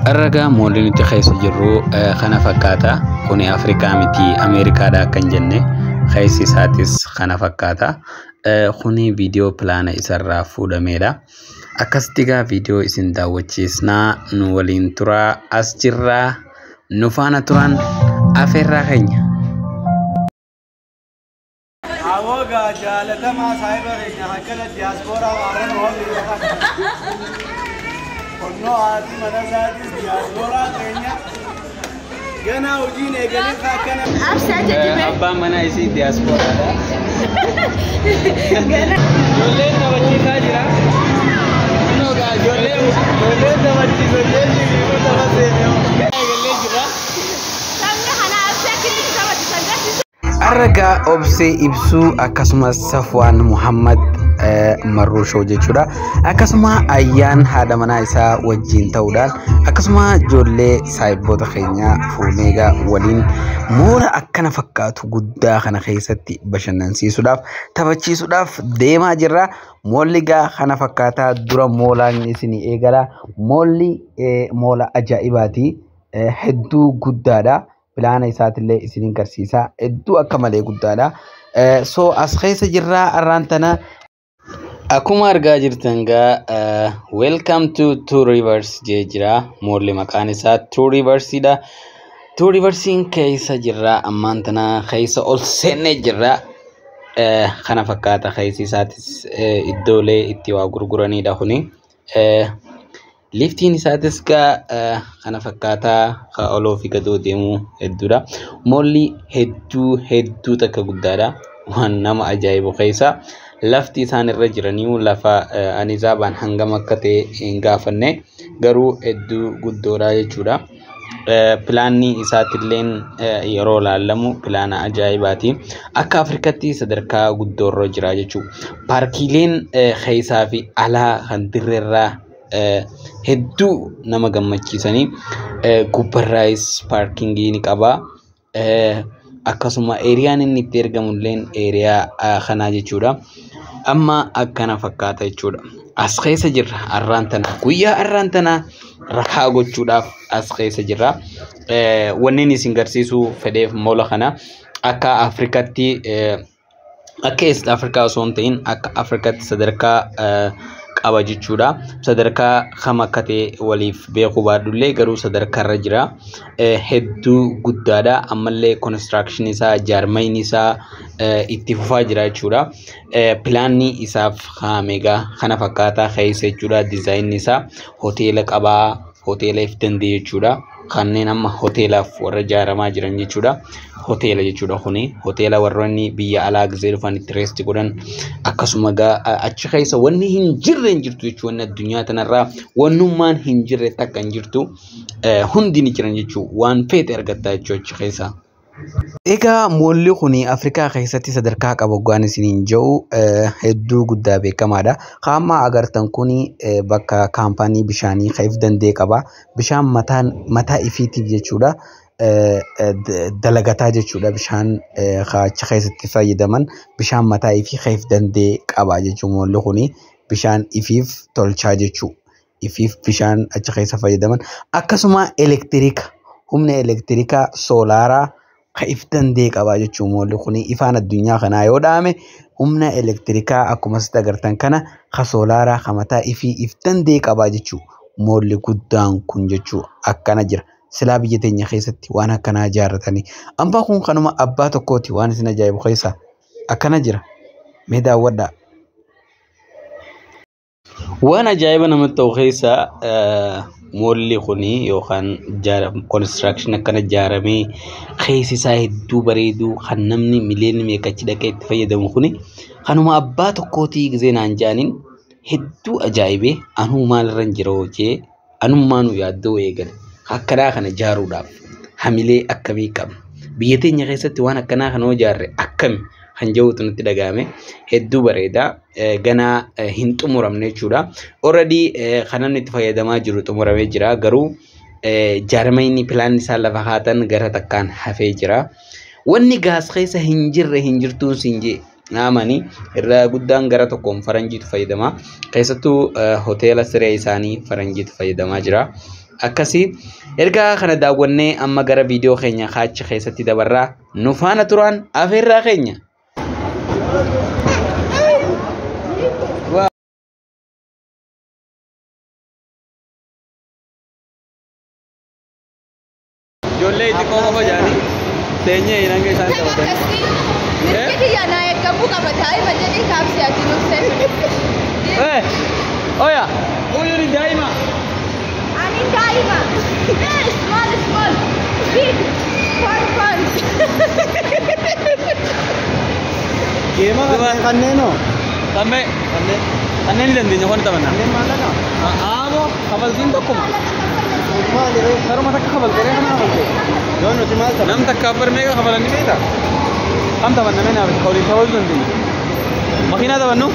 Har'a moolli nuti keessa jirru kana fakkaata. Kuni Afrikaa miti Ameerikaadha kan jenne keessi isaatis kana fakkaata. Kuni viidiyoo pilaana isarraa fuudhamedha. Akkasitti egaa viidiyoo isin daawwachiisnaa nu waliin turaa as jirraa nu faana turan afeerraa keenya. Awoogaa jaalatamaa saayiba keenya akkana diyaaspooraa waaran ooluu Onnoo haati mana isaatis diyaaspooraa keenya ganaa hojiin eegalee akkana. Absaa jechuun. Abbaan manaa isii diyaaspooraadha. Ijoolleen taphachiisaa jira. Kunoo egaa ijoolleen Ijoolleen taphachiisan jechuun tapha seenee. Eegalee jira. Sabni kana absaa kinni taphachiisan jechuun. Har'a Obsee Ibsuu akkasumas Safwaan Muhammad Marruushoo jechuudha. Akkasuma ayyaan haadha manaa isaa wajjin ta'uudhaan akkasuma ijoollee saayibboota keenyaa fuunee waliin moora akkana fakkaatu guddaa kana keessatti bashannansiisuudhaaf taphachiisuudhaaf deemaa jirra. Moolli egaa kana fakkaataa dura moolaan isinii eegala. Moolli moola ajaa'ibaati. Hedduu guddaadha. Pilaana isaatillee isin agarsiisa. Hedduu akka malee guddaadha. So as keessa jirraa har'aan tana. Akkuma argaa jirtan egaa welcome to Two Rivers jee jira. Moolli maqaan isaa Two Riversidha. Two Riversiin keessa jirra ammaan tana keessa ol seennee jirra. Kana fakkaata keessi isaatis iddoolee itti waa gurguranidha kuni. Liftiin isaatis egaa kana fakkaataa kan oloo fi gadoo deemu hedduudha. Moolli hedduu hedduu takka guddaadha. Waan nama ajaa'ibu keessa lafti isaan irra jiranii lafa ani zaabaan hangam akka ta'e hin gaafanne garuu hedduu guddoodha jechuudha. Pilaanni isaatilleen yeroo laallamu pilaana ajaa'ibaati. Akka Afrikaatti sadarkaa guddoorra jira jechuudha. Paarkiileen keessaa fi alaa kan dirreerraa hedduu nama gammachiisanii gubbarraayis paarkingii ni qaba. Akkasuma eeriyaan inni itti argamu illee eeriyaa kanaa jechuudha. Amma akkana fakkaata jechuudha. As keessa jirra har'aan tana guyyaa har'aan tana rahaa gochuudhaaf as keessa jirra. Wanni isin garsiisuu fedheef moola kana akka Afrikaatti akka East Afrikaa osoo hin ta'in akka Afrikaatti sadarkaa qaba jechuudha. Sadarkaa kam akka ta'e waliif beekuu baadhullee garuu sadarkaarra jira. Hedduu guddaadha. Ammallee construction isaa jaarmayni isaa itti fufaa jira jechuudha. Pilaanni isaaf kaa'ame egaa kana fakkaataa keessa jechuudha. Diizaayinni isaa hoteela qabaa. Hoteela if danda'e jechuudha. Kanneen amma hoteelaaf warra ijaaramaa jiran jechuudha. Hoteela jechuudha kuni hoteela warroonni biyya alaa gisee dhufan itti reesti godhan akkasuma egaa achi keessa wanni hin jirre hin jirtu jechuudha. Wanni addunyaa tanarraa wannummaan hin jirre takka hin jirtu hundi ni jiran jechuudha. Waan feete argatta jechuudha achi keessa. Egaa moolli kun Afrikaa keessatti sadarkaa qaba hoggaan isiniin jedhu hedduu guddaa beekamaadha. Qaama agartan kun bakka kaampaanii bishaanii ka'eef danda'e qaba. Bishaan mataa ifiitiif jechuudha. Dalagataa jechuudha bishaan achi keessatti fayyadaman bishaan mataa ifii ka'eef danda'e qaba jechuudha moolli kun bishaan ifiif tolchaa jechuudha. Ifiif bishaan achi keessa fayyadaman akkasuma elektiriika humna elektiriikaa soolaaraa kan if danda'e qaba jechuudha moolli kun ifaan addunyaa kanaa yoo dhaame humna elektiriikaa akkuma asitti agartan kana kan soolaaraa kan mataa ifii if danda'e qaba jechuudha. Moolli guddaan kun jechuudha akkana jira. Silaa biyya teenya keessatti waan akkanaa ijaarratanii. Abbaa kun kanuma abbaa tokkooti waan isin ajaa'ibu keessa akkana jira. Mee daawwadhaa. Waan ajaa'iba namatti ta'u keessaa moolli kuni yookaan konistiraakshini akkana ijaaramee keessi isaa hedduu bareedu kan namni miliyoonni meeqa achi dhaqee itti fayyadamu kuni kanuma abbaa tokkootii gisee naan jaaniin hedduu ajaa'ibee anuu maalirra hin jira hojii anummaanuu yaaddoo eegale. Akkanaa kana ijaaruudhaaf hamilee akkamii qabna? Biyya teenya keessatti waan akkanaa kana ijaarre akkami kan jedhutu nutti dhagahame hedduu bareeda. Ganaa hin xumuramne jechuudha. Already kan namni itti fayyadamaa jiru xumuramee jira garuu jaarmayni pilaanni isaa lafa haatan gara takkaan hafee jira. Wanni gaas keessa hin jirre hin jirtuun siin jee naamanii irra guddaan gara tokkoon faranjiitu fayyadama. Keessattuu hoteela siree isaanii faranjiitu fayyadamaa jira. Akkasii ergaa kana daawwannee amma gara viidiyoo keenya kaachi keessatti dabarraa nu faana turaan afeerraa keenya. Ijoollee xixiqqoo qofa jaanii teenyee hin hanga isaan taphatan. Mirgi kiyya naa eeggamuu qaba daa'ima jedhii kaabsee ati nuuf Eh, oya, huyu ni daa'ima. Ani daa'ima. Small small. Big. Fun fun. Geema kanneenoo? Tammee kanneen ni dandeenya kun taphanna. Kanneen maallaqa? Aaboo kafaltiin tokkuma. Maali ree? Karuma takka kafaltee kana kafaltee. Yoo nuti maal taphanna? Nam takka abbar meeqa kafalanii beektaa? Kam taphanna mee naaf waliin taphachuu dandeenya. Makiinaa taphannu?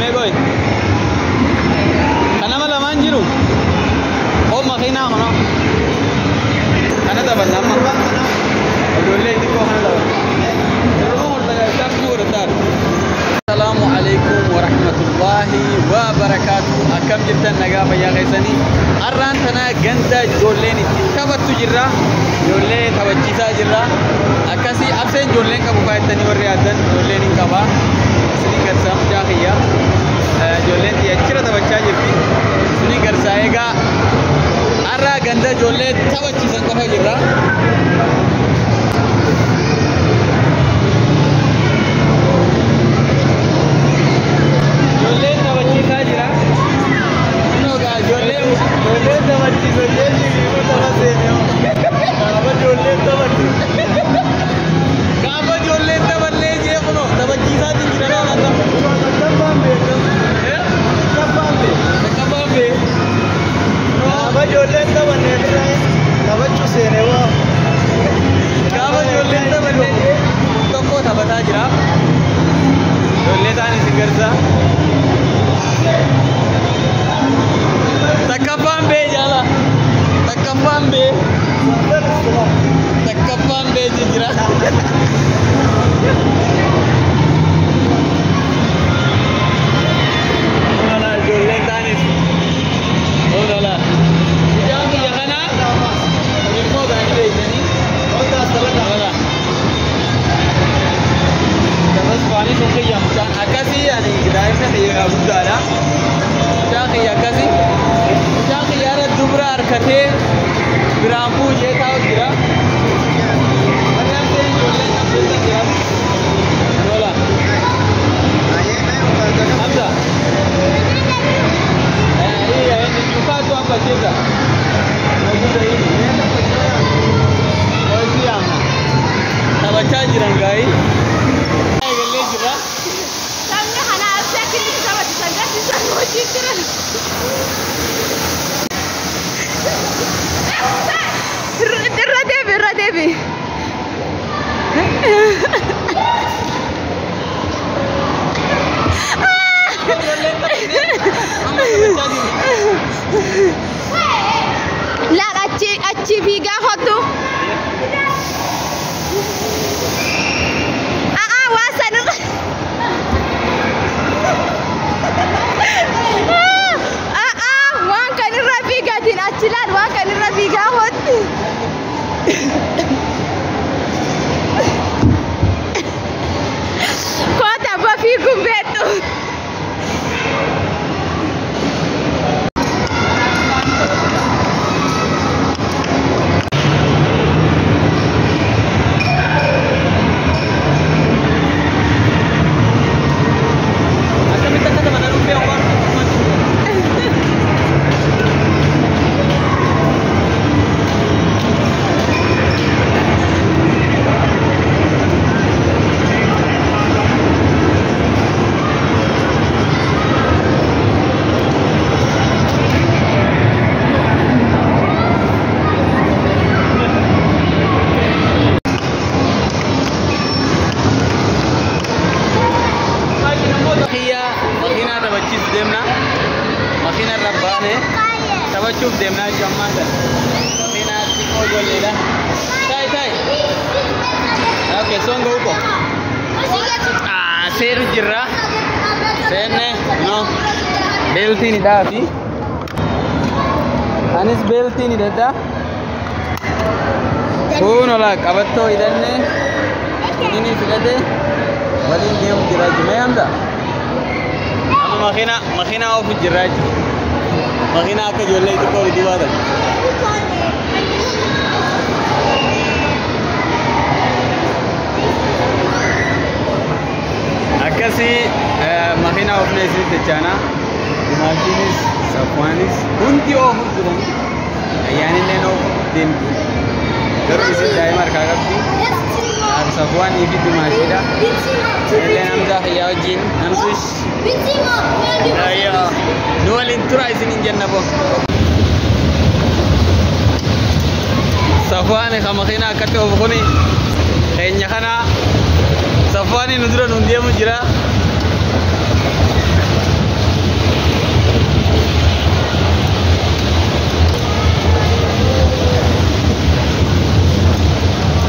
Mee qoy. Kan nama lamaan jiru. Oo makiinaa kana. Kana taphanna amma. Ijoollee xixiqqoo kana taphanna. Assalamu alaikum warahmatullahi wabarakatuh. Akkam jirtan nagaa fayyaa keessanii. Har'aan tana ganda ijoolleen itti taphattu jirra. Ijoollee taphachiisaa jirra. Akkasii abseen ijoolleen qabu faayattanii warri yaaddan ijoolleen hin qaba. Isiniin garsaa mucaa kiyya. Ijoolleen achirra taphachaa jirti. Isiniin garsaa eegaa. Har'a ganda ijoollee taphachiisan qofa jirra. Ijoolleen taphachiisaa jira. Kunoo gaa ijoolleen Ijoolleen taphachiisu jechuun fiiguu tapha seenee. Gaafa ijoolleen taphachiisu. Gaafa ijoolleen taphallee jee kunoo taphachiisaa jira laata. Taphaan beekamu. Taphaan beekamu. Taphaan beekamu. Gaafa ijoolleen taphannee taphachuu seenee waa. Gaafa ijoolleen taphannee tokko taphataa jira. Ijoollee ta'an isin garsaa. Takkaffaan bee jaala. Takkaffaan bee. Takkaffaan bee jira. Onala ijoolleen ta'anis. Onala. Mucaan biyya kanaa immoo ta'anii beektanii. Onala. Taphas faanii sun kiyya mucaan akkasii ani daa'imni kiyya guddaadha. Mucaan kiyya akkasii. Mucaan kiyyaara dubra harkatee biraan fuushee taa'u jira. Warreen ta'e ijoolleen kan beektan jira. Lola. Hamza. Hii ni jukaa tu hapa cheza. Nakuta hivi. Hojii amma. Taphachaa jiran gaa'ii. Eegallee jira. Taphni kana absee akka inni taphachiisan garsiisan hojii jiran. Irra deebi irra deebi. Amma taphachaa jiru. Laal achi achi fiigaa kottu. A'aa waa sanirra. A'aa waan kanirra fiigaatiin achi laal waan kanirra fiigaa kottu. Koota abbaa fiiguun beektu. Akkamitti akka taphatan dhufee waan Makiinaa taphachiisu deemna. Makiina irra baane taphachuuf deemnaa jechuun ammaan tana. Makiinaa xiqqoo ijoolleedha. Taayi taayi. Okay, songa huko. Ah, seeru jirra. Seenne no. Beeltiin hidhaa fi anis beeltiin hidhadha. Kun ola qabattoo hidhanne inni hidhate waliin deemu jira jechuudha. Mee Hamza? Amma makiinaa oofu jira jechuudha. Makiinaa akka ijoollee xixiqqoo itti baatan. Akkasii makiinaa oofnee isinitti jechaana. Dumaashiinis Safwaanis hundi oofuuf jiran. Ayyaanillee oofuuf deemti. Garuu isin daa'ima harkaa qabdi. Safwaanii fi Dumaashiidha. Illee Hamzaa Xiyyaa wajjin Hamsush. Nu waliin tura isiniin jenna bo. Safwaani ka makiinaa akkatti oofu kuni keenya kana Safwaani nu dura nuun deemu jira.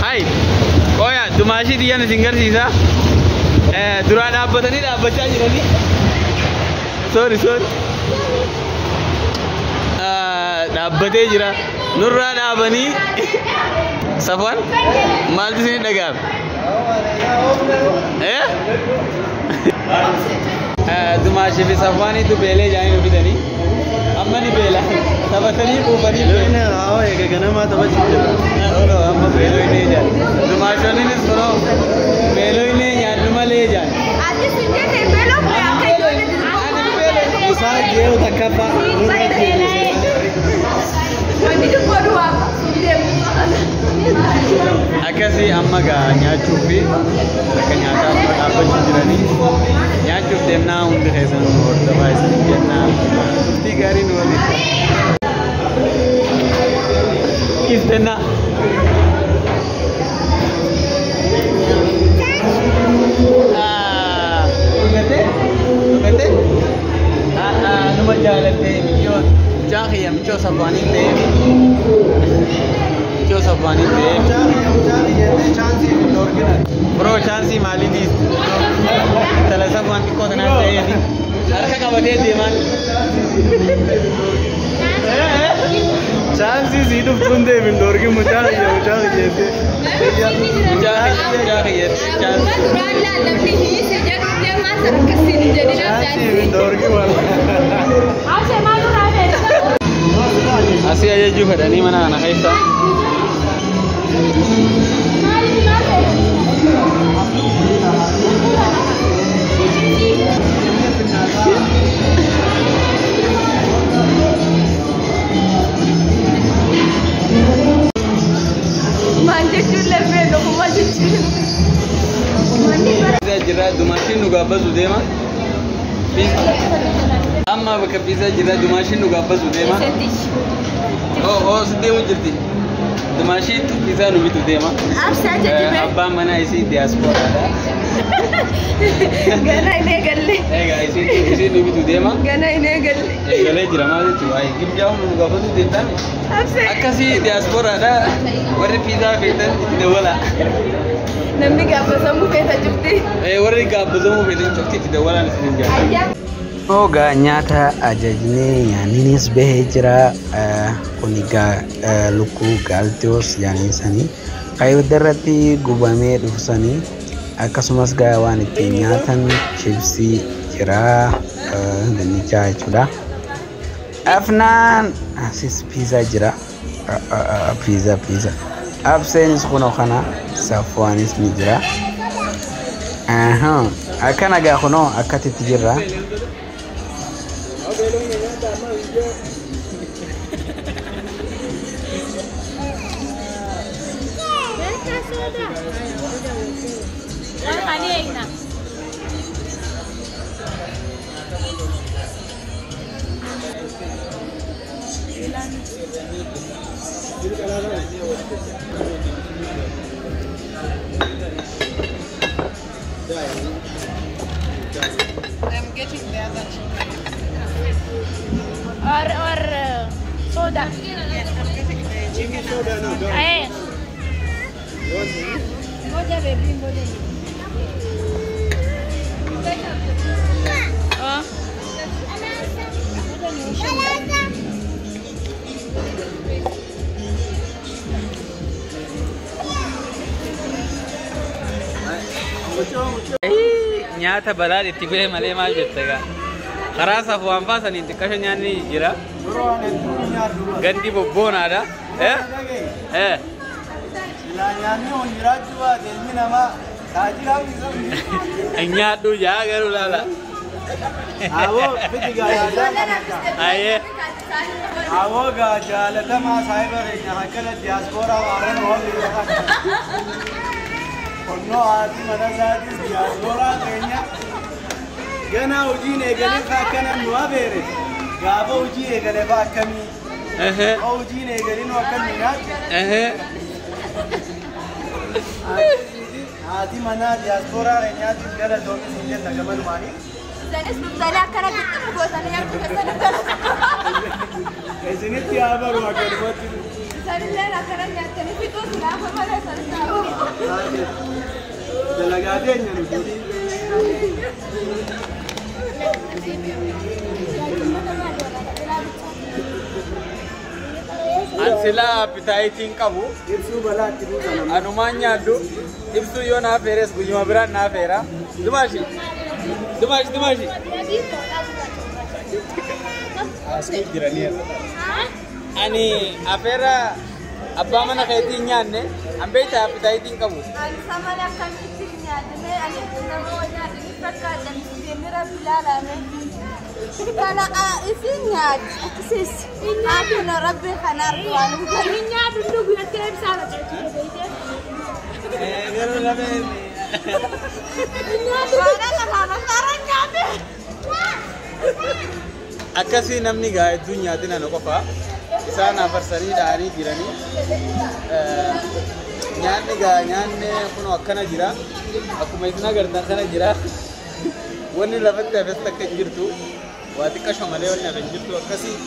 Hai, qoya Dumaashii xiyyaan isin garsiisa. Duraa dhaabbatanii dhaabbachaa jiranii. Sorry, sorry. Dhaabbatee jira. Nurraa dhaabanii. Safwaan maaltu isin dhaga'ame? Dumaashii fi Safwaaniitu beelee jaanii nu fidanii. Amma ni beela. Taphatanii quufanii beela. Eega ganamaa taphachuu jira. Oro amma beeloo inni jaan. Dumaashoniinis kunoo beeloo inni nyaannu malee jaan. Atis hin jenne beeloo akka ijoollee xixiqqoo. Isaa jeewu takkaffaa nurra deebise. Wanni xiqqoo duwwaa deemu. Akkasii amma gaa nyaachuu fi bakka nyaataa amma dhaabbachuu jiranii nyaachuuf deemnaa hundi keessan nu hordofaa isin jennaa turtii gaarii nu waliin. Kiftennaa. Dhugatee? Dhugatee? Numa jaalattee michoo mucaa kiyya michoo Safwaanii ta'ee michoo Safwaanii ta'ee. Bro, chaansii maalii dhiisti? Intala Safwaan xiqqoo tanaa ta'eeti. Harka qabatee deemaan. Chaansii sii dhuftuun deemin dhoorgin mucaa kiyya mucaa kiyya jettee. Mucaa kiyya mucaa kiyya chaansii. Duraan laallamni hiisi jedhu deemaa akkasiin hin jedhin. Chaansii hin dhoorgin wala. Asii ajajuu fedhanii mana kana keessa. Maal jechuun lafee dhuguma jechuun. Piizaa jira Dumaashiin nu gaabbasu deema. Amma bakka piizaa jira Dumaashiin nu gaabbasu deema. Oo si deemu jirti. Dumaashiitu piizaa nu bitu deema. Absaa jajjabee. Abbaan manaa isii diyaaspooraadha. Gana hin eegalle. Egaa isiin nu bitu deema. Gana hin eegalle. Eegalee jira maal jechuudha. Ayi gibjaa nu gaafatu deemtaan. Absee. Akkasii diyaaspooraadha. Warri piizaa feetan itti dawwala. Namni gaafatamu feeta jirti. Warri gaabbatamuu feetan cufti itti dawwalaan isin jaalladha. Ogaa nyaata ajajnee nyaanninis bahee jira. Kun egaa lukkuu gaaltiyoos jedhanii kan ibidda irratti gubamee dhufsanii akkasumas gaa waan ittiin nyaatan chipsii jira dinnichaa jechuudha. Afnaan asis piizaa jira. Piizaa piizaa. Abseenis kunoo kana Safwaanis ni jira. Akkana gaa kunoo akkatitti jirra. I'm getting the other chicken. Or soda. Yes, I'm getting the chicken and soda. Eh. Ngoja baby, ngoja. Oh. Nyaata balaan itti bu'e malee maal jette gaa. Karaa safuwaan faasaniin xiqqasho nyaanni jira. Yeroo waan hedduu nyaadhu. Gandi bobboonaadha. Eh? Eh. Silaa nyaanni kun jiraachuu baate ilmi namaa taajiraaf isa. Nyaadhu jaa garuu laala. Aboo fiti gaa yaadaa kana. Ayyee. Aboo gaa jaalatamaa saayiba keenya akkana diyaaspooraa waaran oolli. Onnoo haati mana isaatis diyaaspooraa keenya ganaa hojiin eegalee faa akkana nu abeere gaafa hojii eegale faa akkamii hojiin eegalee nu akkamii nyaatti. Haati manaa diyaaspooraa keenyaatis galatoomis hin jenna gamanumaanii. Isanis dhuftanii akkana gixxumu gootanii nyaachuu keessan Isinitti haa baru akkanumatti. Isanillee akkana nyaatanii fixuus gaafa malee isanis taa'u. Dalagaa teenya nuti. An silaa appitaayitiin qabu. Ibsuu balaa itti buusan. Anumaan nyaadhu. Ibsuu yoo naa feeres guyyuma biraan naa feera. Dumaashi. Dumaashi dumaashi. Asii jiraniidha. Ani afeera abbaa mana keetii hin nyaanne an beektaa appitaayitiin qabu. Ani samala akkamitti nyaadame ani nama nyaadanii fakkaata miskiinni rabbi ilaalame. Kana isin nyaaddi akkasiis. Haati rabbi kana argu waan Inni nyaadu dhugu jettee ibsaa baqachuu Garuu lameen. Waan afaan afaan nyaate. Akkasii namni gaa hedduun nyaatina nu qofa. Isaan afarsanii dhahanii jiranii. Nyaanni gaa nyaanni kun akkana jira. Akkuma isin agartan kana jira. Wanni lafatti hafes takka hin jirtu. Waa xiqqasho malee wanni hafe hin jirtu akkasii.